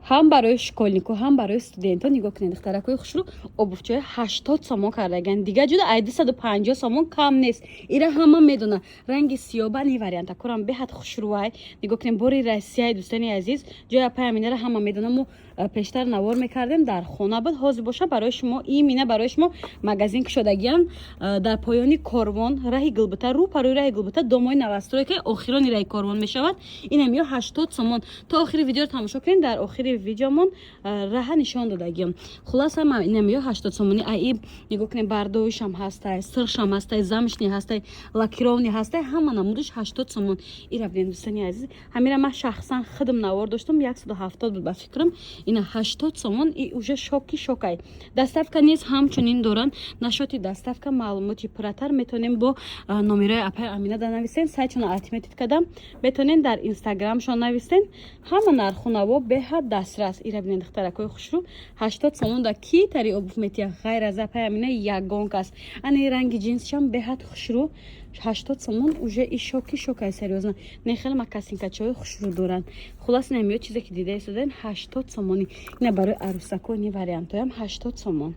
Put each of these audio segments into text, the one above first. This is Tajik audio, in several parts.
Ҳам барои школьнику, ҳам барои студентҳо. Нигоҳ кунед, духтаракҳои хушрӯ, обувчаҳои 80 сомон кардаган. Дигар ҷуда ай 250 сомон кам нест. Ира ҳама медона. Ранги сиёбани вариантакорам беҳад хушрӯай. Нигоҳ кунед, бори Россияи. Дӯстони азиз, ҷои апай Аминара ҳама медона. Мо пештар навор мекардем, дар хона буд. Ҳозир боша, барои шумо имина, барои шумо магазин кушодагиам дар поёни Корвон, раҳи Гулбута, рӯ парои раҳи Гулбута, домои новостройка, охирони раҳи Корвон мешавад. Инам ё 80 сомон. То охири видеоро тамошо кунед, дар охири видеомон раҳа нишон додагиам. Хулоса, инам ё 80 сомонӣ. Аиб нигоҳ кунед, бардоишам ҳастай, сиршам ҳастай, замшный ҳастай, лакированный ҳастай, ҳама намудаш 80 сомон. Ира бинед, дӯстони азиз, ҳамира ман шахсан худам навор доштам, 170 буд ба фикрам. Ина 80 сомон и уже шоки шокай. Доставка низ ҳамчунин доранд. Насчёти доставка маълумоти пурратар метавонем бо номерои апай Амина да нависен. Сайтшона отметить кардам, метавонем дар Инстаграмшон нависен. Ҳама нархунаво беҳад дастрас. Ира бинед, духтаракҳои хушрӯ, 80 сомон да ки тари обувь метия, ғайр аз апай Амина ягон кас? Ани ранги ҷинсшам беҳад хушрӯ, 80 сомон. Уже и шоки шокай, серьёзно. Не, хеле мокасинкачаҳои хушрӯ доранд. Хулас, инам ё чизе ки дида истодаен, 80 сомонӣ. Ина барои арӯсако ини вариантҳоям 80 сомон.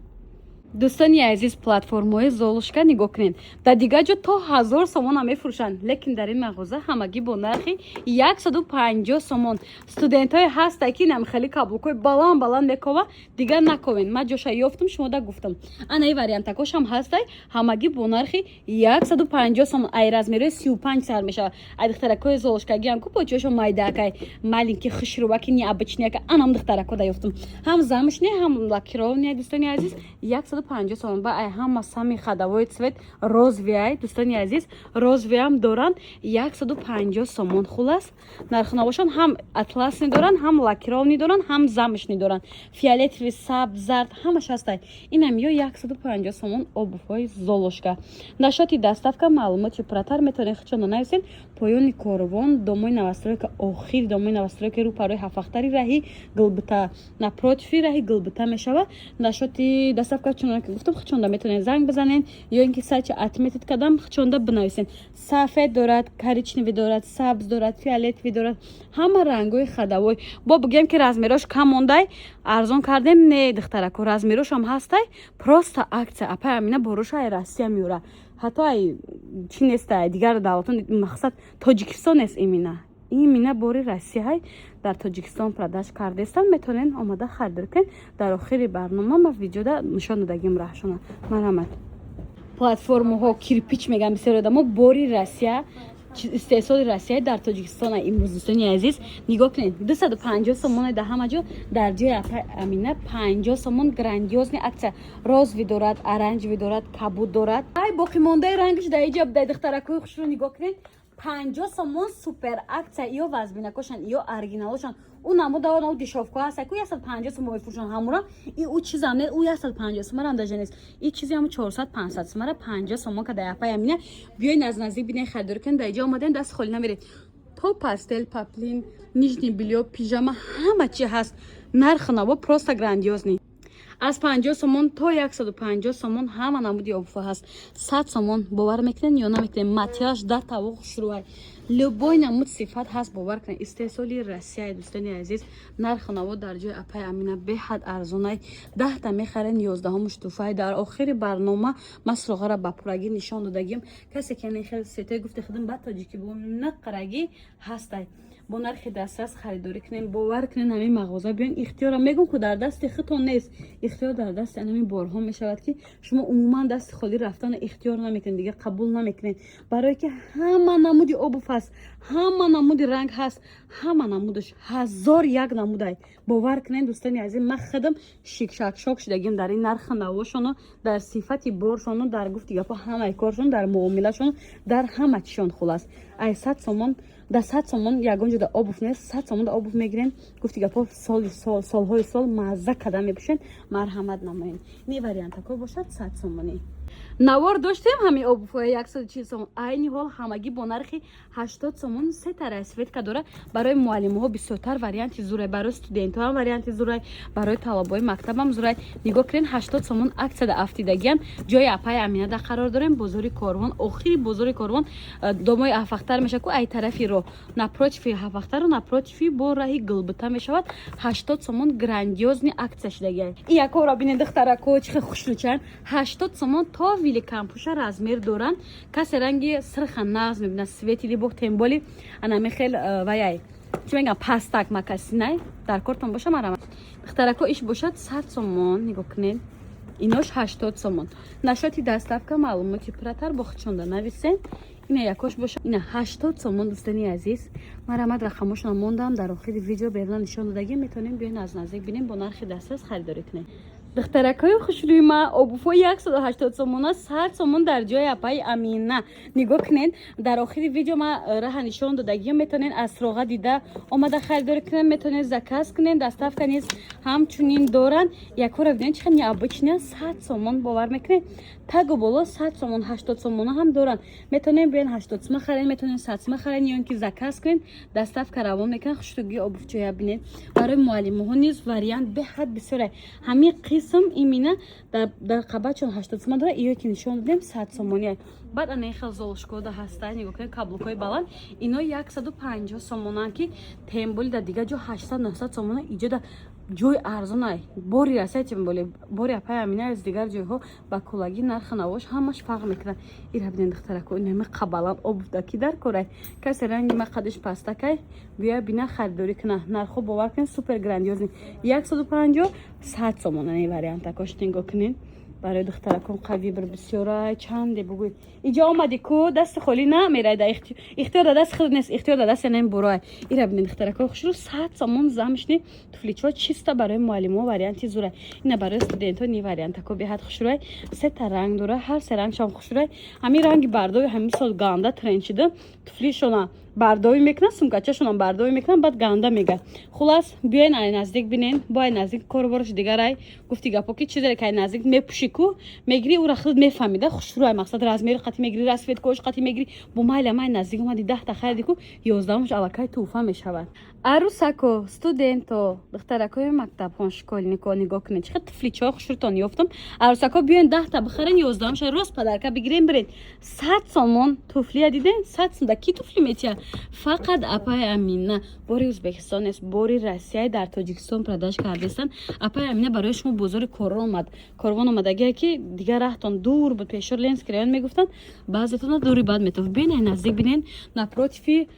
Дӯстони азиз, платформаҳои Золушка нигоҳ кунед. Дар дигар ҷо то 1000 сомонам мефурӯшанд, лекин дар ин мағоза ҳамагӣ бо нархи 150 сомон. Студентҳое ҳаста, ки нам хеле каблукҳои баланд баланд мекова, дигар наковен. Ман ҷоша ёфтам, шумода гуфтам. Ана и вариантакошам ҳастай, ҳамагӣ бо нархи 150 сомон. Ай размерои 35 сар мешавад. Ай духтаракҳои золушкагиам ку почиёшо майдаакай, маленький, хушрӯваки, необычныяка. Анам духтаракҳо да ёфтам, ҳам замшный, ҳам лакированный. Дӯстони азиз, 150 сомон. Ба ай ҳама самый ходовой цвет розовый. Дӯстони азиз, розовыйам доранд, 150 сомон. Хулас, нархнавошон ҳам атласный доранд, ҳам лакированный доранд, ҳам замшный доранд, фиолетовый, сабз, зард, ҳамаш ҳастай. Инам ё 150 сомон обувҳои Золушка. Насчёти доставка маълумоти пурратар метавонед худшонро нависед. Поёни Корвон, домои новостройка, охири домои новостройка, рӯ парои ҳафахтари раҳи Гулбута, напротиви раҳи Гулбута мешавад. Насчёти доставка, чунон ки гуфтам, худшонда метавонед занг бизанед ё ин ки сайтча отметить кардам, худшонда бинависед. Сафед дорад, коричневый дорад, сабз дорад, фиолетовый дорад, ҳама рангҳои ходовой. Бо бигӯем, ки размерош кам мондай, арзон кардем. Не, духтарако, размерошам ҳастай. Просто акция. Апай Амина боруша ай Россия меёра, ҳатто ай чӣ нестай, дигар давлатон, мақсад Тоҷикистон нест. Именно бори Россияҳай дар Тоҷикистон продаж кардестан. Метавонед омада харидорӣ кунед. Дар охири барнома ма видеода нишон додагим раҳшона. Марҳамат. Платформаҳо, кирпич мегӯям бисёр одамо, бори Россия, истеҳсоли Россия дар Тоҷикистон имрӯз. Дӯстони азиз, нигоҳ кунед, 250 сомоне дар ҳама ҷо, дар ҷои апай Амина 50 сомон. Грандиозный акция. Розовый дорад, оранжевый дорад, кабуд дорад. Ай боқимондаи рангаш дар иҷа дар духтаракҳои хушрӯ, нигоҳ кунед, 50 сомон, супер акция. Ё вазбинакошан, ё оригиналошан. Ӯ намуда ӯ дешёвко ҳаста ку, 150 сомон мефурӯшанд ҳамура. И ӯ чизам не, ӯ 150 сомонам даже нест. И чизи ҳаму 400-500 сомара 50 сомон ка дар апай Амина. Биёед, аз наздик бинед, харидорӣ кунед. Дар иҷа омадем, даст холӣ намеред. То постель, поплин, нижний бельё, пижама, ҳама чи ҳаст. Нарху наво просто грандиозный. Аз 50 сомон то 150 сомон ҳама намуди обувҳо ҳаст. 100 сомон, бовар мекунед ё намекунед? Материалаш дар тавоқ шурӯай, любой намуд сифат ҳаст. Бовар кунед, истеҳсоли Россияи. Дӯстони азиз, нарху наво дар ҷои апай Амина беҳад арзонай. 10-та мехарен, 11-ҳамуш туфай. Дар охири барнома ман суроғаро ба пуррагӣ нишон додагим. Касе ки хел сетои гуфти худам ба тоҷикӣ бо нақарагӣ ҳастай, бо нархи дастрас харидорӣ кунем. Бовар кунед, ҳамин мағоза биён, ихтиёра мегӯм ку дар дасти худтон нест, ихтиёр дар дасти ҳамин борҳо мешавад, ки шумо умуман дасти холӣ рафтана ихтиёр намекунед, дигар қабул намекунед, барое ки ҳама намуди обувь ҳаст, ҳама намуди ранг ҳаст, ҳама намудаш ҳазор як намудай. Бовар кунед, дӯстони азиз, ман худам шикшак шок шудагим дар ин нархи навошону, дар сифати боршону, дар гуфти гапо, ҳамаи коршон, дар муомилашону, дар ҳама чишон. Хулас, ай 100 сомон, да 100 сомон ягон ҷода обувь нест. 100 сомон да обувь мегирен, гуфти гапо, соли сол, солҳои сол мазза када мепӯшен. Марҳамат намоен. Ин вариантако бошад 100 сомонӣ. Навор доштем, ҳамин обувҳои 140 сомон, айни ҳол ҳамагӣ бо нархи 80 сомон. Сета расцветка дора. Барои муаллимҳо бисёртар варианти зурай, барои студентҳо ҳам варианти зурай, барои талабои мактабам зурай. Нигоҳ кунед, 80 сомон аксияда афтидагиан. Ҷои апаи Аминада қарор дорем, бозори Корвон, охири бозори Корвон, домои Ҳафахтар мешавад ку, ай тарафи роҳ, напротиви Ҳафахтару напротиви бо раҳи Гулбута мешавад. 80 сомон, грандиозный акция шудагиа. И якора бинед, духтарако, чӣ хел хушрӯчанд. 80 сомон, то великанпуша размер доранд. Касе ранги сирха нағз мебинад, светлый бо темболи анами хел ваяй, чӣ мегам, пастак мокасинай дар кортон боша, марама, духтарако. Иш бошад 100 сомон, нигоҳ кунед, инош 80 сомон. Насчёти доставка маълумоти пурратар бо худшонда нависен. Ина якош боша, ина 80 сомон. Дӯстони азиз, марамад, рақамошона мондам, дар охири видео беруна нишон додагӣ. Метавонем биёен, аз наздик бинем, бо нархи дастрас харидорӣ кунем. Духтаракҳои хушрӯи ма, обувҳои 180 сомона 100 сомон дар ҷои апаи Амина. Нигоҳ кунед, дар охири видео ма раҳа нишон додагиё. Метавонед аз роға дида омада харидорӣ кунед, метавонед заказ кунед, доставка низ ҳамчунин доранд. Якора бинед, чӣ хел необычный, 100 сомон, бовар мекунед? Тагу боло 100 сомон, 80 сомона ҳам доранд. Метавонед биёен, 80 сума харед, метавонед 100 сума харед ё ин ки заказ кунед, доставка равон мекунад. Хушрӯгии обувчоя бинед. Барои муаллимоҳо низ вариант беҳад бисёре. Ҳамин қисм имина дар қабатшон 80 сума дорад, иё ки нишон додем, 100 сомония. Баъд ана хел золушкода ҳаста, нигоҳ кунед, каблукҳои баланд, ино 150 сомонанд, ки тем более дар дигар ҷо 800, 900 сомона, иҷода ҷои арзонай. Бори расай, тем более бори апаи Амина аз дигар ҷойҳо ба кулагӣ нархи навош ҳамаш фарқ мекунад. Ира бинед, духтарако, инами қабалан обувдаки дар корай. Касе ранги ма қадиш пастакай, бия, бина, харидорӣ куна. Нархҳо, бовар кунед, супер грандиозный: 150, 100 сомона вариантакош. Нигоҳ кунед, барои духтаракон қави бир бисёрай. Чанде бугӯй, иҷо омадӣ ку, дасти холӣ намерайда. Ихтиёр дар дасти худ нест, ихтиёр дар дасти нем бурой. Ира бинед, духтаракои хушрӯ, 100 сомон, замшный туфличо, чисто барои муаллимо варианти зурай. Ина барои студентҳо ни вариантако беҳад хушрӯй, сета ранг дора, ҳар се рангшам хушрӯй. Ҳамин ранги бардови ҳамин сол ганда тренд шида. Туфлишона бардовӣ мекунад, сумкачашонам бардовӣ мекунад, баъд ганда мега. Хулас, биёен, ай наздик бинен, бо ай наздик корубораш дигарай. Гуфти гапо ки чизере ки ай наздик мепӯшӣ ку, мегирӣ, ура худ мефаҳмида, хушрӯй. Мақсад, размери қатӣ мегирӣ, расцветкош қатӣ мегирӣ, бо майла май наздик омади, 10-та хариди ку, 11-умаш аллакай тӯҳфа мешавад. Арӯсако, студенто, духтаракои мактабхон, школьнико, нигоҳ кунед, чӣ хел туфличои хушрӯтон ёфтам. Арӯсако, биёен, 10-та бихарен, 11-умаша рост подарка бигирен, бирен. 100 сомон туфлия диден? 100 сом да ки туфли метия? Фақат апаи Амина. Бори Ӯзбекистон нест, бори Россия, дар Тоҷикистон продаж кардестан. Апаи Амина барои шумо бозори Корвон омад. Корвон омадагие ки дигар раҳтон дур буд, пешор Ленинский район мегуфтанд, баъзетона дури бад метофт. Бинен, наздик бинен, напротиви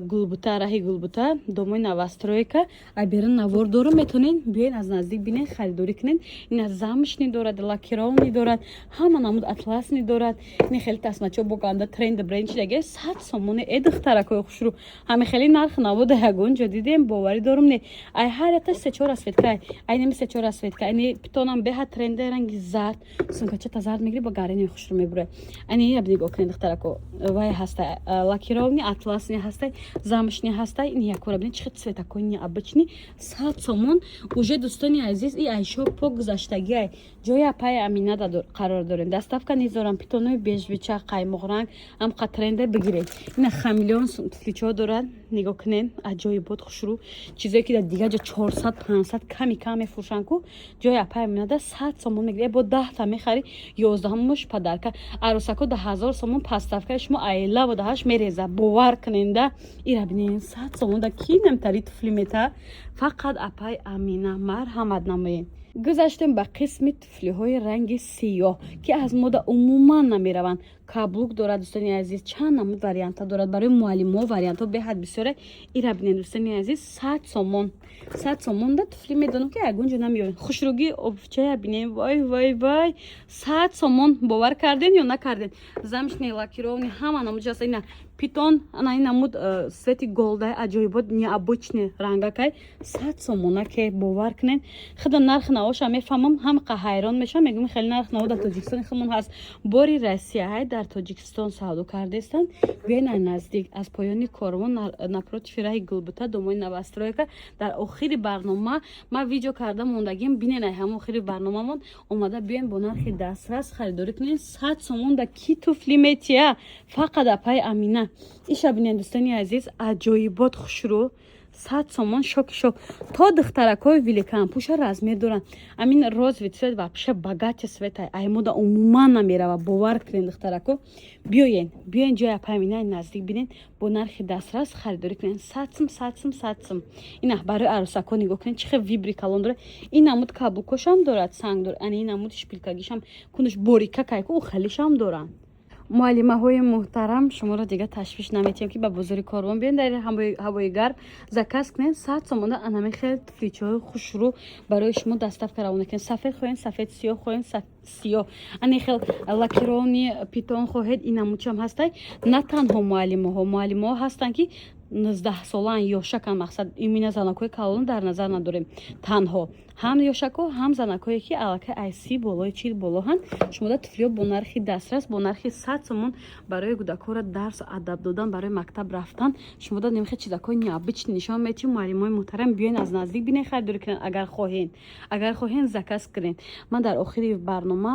Гулбута, раҳи Гулбута, домои новостройка. Ай берун навор дорум, метонен биёен, аз наздик бинен, харидорӣ кунен. Ина замшный дорад, лакированный дорад, ҳама намуд атласный дорад. Ин хеле тасмачо бо ганда тренд бренд чидаге, 100 сомоне. Э, духтаракои хушрӯ, ҳами хеле нарх навода ягон ҷо дидем? Боварӣ дорум, не. Ай ҳар якташ се-чор расцветка, ай неми се-чор расцветка. Айни питонам беҳад тренде, ранги зард, сумкачата зард мегири, бо гарини хушрӯ мебуре. Айни яб нигоҳ кунед, духтарако, вай ҳаста, лакированный, атласный ҳастай, замшный ҳастай. Ин якора бинед, чӣ хел цветакои необычный, 100 сомон уже. Дӯстони азиз, и айшо пок гузаштагиай. Ҷои апаи Аминада қарор дорем, доставка низ дорам. Питонои бежвича, қаймоқранг ҳам тренде, бигиред. Ина хамелеон туфличо дорад, нигоҳ кунед, аҷоибот, хушрӯ. Чизое ки дар дигар ҷо 400, 500 ками кам мефурӯшанд ку, ҷои апаи Аминада 100 сомон мегирӣ. Бо 10-та мехарӣ, 11-умаш подарка. Арӯсако, да 1000 сомон поставкаи шумо айлаву даҳаш мереза, бовар куненда. Ира бинед, 100 сомон да ки намтари туфли мета? Фақат апаи Амина. Марҳамат намоед. Гузаштем ба қисми туфлиҳои ранги сиёҳ, ки аз мода умуман намераванд. Каблук дорад, дӯстони азиз, чанд намуд вариантҳо дорад. Барои муаллимҳо вариантҳо беҳад бисёре. Ира бинед, дӯстони азиз, 100 сомон. 100 сомон да туфли медонам, ки ягон ҷо намеёбем. Хушрӯгии обувчая бинем. Вой, вой, вой, 100 сомон, бовар карден ё накарден? Замшный, лакированный, ҳама намуд ҷаста. Ина питонам беҳад тренд, ранги сиёҳ. Питон, ана ин намуд цвети голдай, аҷоибот, необычный рангакай, 100 сомона, ке бовар кунед, худа нархи навоша мефаҳмам, ҳамқа ҳайрон мешавам, мегӯм, хеле нарх наво дар Тоҷикистони худмон ҳаст. Бори Россия ҳай, дар Тоҷикистон савдо кардестанд. Биёен ай наздик, аз поёни Корвон, напротив раҳи Гулбута, домои новостройка. Дар охири барнома ман видео карда мондагим, бинен, ай ҳама охири барномамон омада, биёен, бо нархи дастрас харидорӣ кунед. 100 сомон да ки туфли метия? Фақат апаи Амина. Иша бинен, дӯстони азиз, аҷоибот, хушрӯ, 100 сомон, шоки шок. То духтаракҳои великанпӯша размер доранд. Амин розовый цвет вообще богатый цвет, аймода умуман намерава, бовар кунед, духтарако. Биёен, биёен, ҷои апаи Аминаи наздик бинен, бо нархи дастрас харидорӣ кунед. 100 сум, 100 сум, 100 сум. Ина барои арӯсакҳо нигоҳ кунед, чӣ хел выбори калон дорад. Ин намуд каблукошам дорад, санг дорад, ани ин намуд шпилькагишам, кунуш борика кайку, хелишам доранд. Муаллимаҳои муҳтарам, шуморо дига ташвиш наметиҳем, ки ба бозори Корвон биёен, дар ҳавои гарм заказ кунед. 100 сомона анами хел туфличаҳои хушрӯ барои шумо доставка равона кунед. Сафед хоҳед, сафед, сиёҳ хоҳед, сиёҳ, ани хел лакированный питон хоҳед, ин намудчам ҳастай. На танҳо муаллимаҳо, муаллимаҳо ҳастанд, ки 19 солаан, ёшакан. Мақсад, имина занакҳои калон дар назар надорем танҳо, ҳам ёшако, ҳам занакҳое, ки аллакай ай 30 болои, 40 болоҳанд. Шумода туфлиҳо бо нархи дастрас, бо нархи 100 сомон, барои кӯдакҳоро дарсу адаб додан, барои мактаб рафтан. Шумода немихе чизакҳои необычный нишон метиҳем. Муаллимои муҳтарам, биёен, аз наздик бинен, харидорӣ кунед. Агар хоҳен, агар хоҳен, заказ кунед. Ман дар охири барнома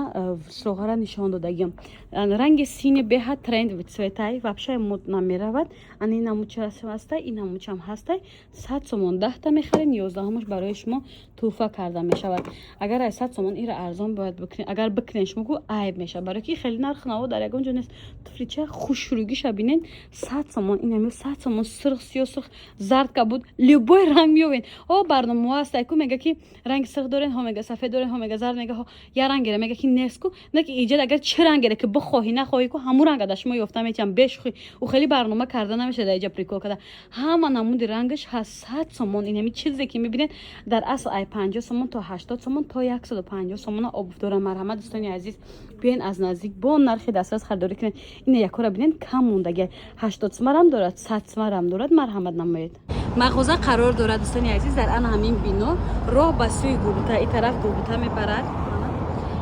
суроғара нишон додагиам. Ранги синий беҳад трендовый цветай, вообще мод намеравад. Ана ин намудча ҳастай, ин намудчам ҳастай. 100 сомон 10-та мехарем, 11-умаш барои шумо тӯҳфа карда мешавад. Агар ай 100 сомон ира арзон бояд бикунед, агар бикунед, шумо ку айб мешавад, барои ки хеле нарх наво дар ягон ҷо нест. Туфлича хушрӯгиша бинед, 100 сомон, инами 100 сомон. Сурх, сиё, сурх, зард, кабуд, любой ранг меёбед. О, барномаҳо ҳастай ку, мега, ки ранги сурх дорен, ҳо мега, сафед дорен, ҳо мега, зард мега, ҳо я рангера мега, ки нест ку. На ки иҷад, агар чӣ рангере ки бихоҳӣ, нахоҳӣ ку, ҳамун ранга дар шумо ёфта метиҳам. Бешухӣ, ӯ хеле барнома карда намешавад, дар иҷа прикол карда. Ҳама намуди рангаш ҳаст, 100 сомон. Инами чизе ки мебинед, дар асл ай 50 сомон то 80 сомон, то 150 сомона обувь дорам. Марҳамат, дӯстони азиз, биёен, аз наздик бо нархи дастрас харидорӣ кунед. Ина якора бинед, кам мондаги, 80 сумарам дорад, 100 сумарам дорад. Марҳамат намоед. Мағоза қарор дорад, дӯстони азиз, дар ана ҳамин бино, роҳ ба сӯи Гулбута. И тараф Гулбута мебарад,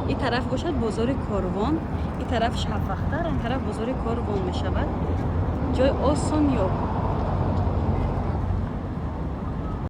и тараф бошад бозори Корвон, и тараф Шабвахтар, ин тараф бозори Корвон мешавад. Ҷои осон ёб.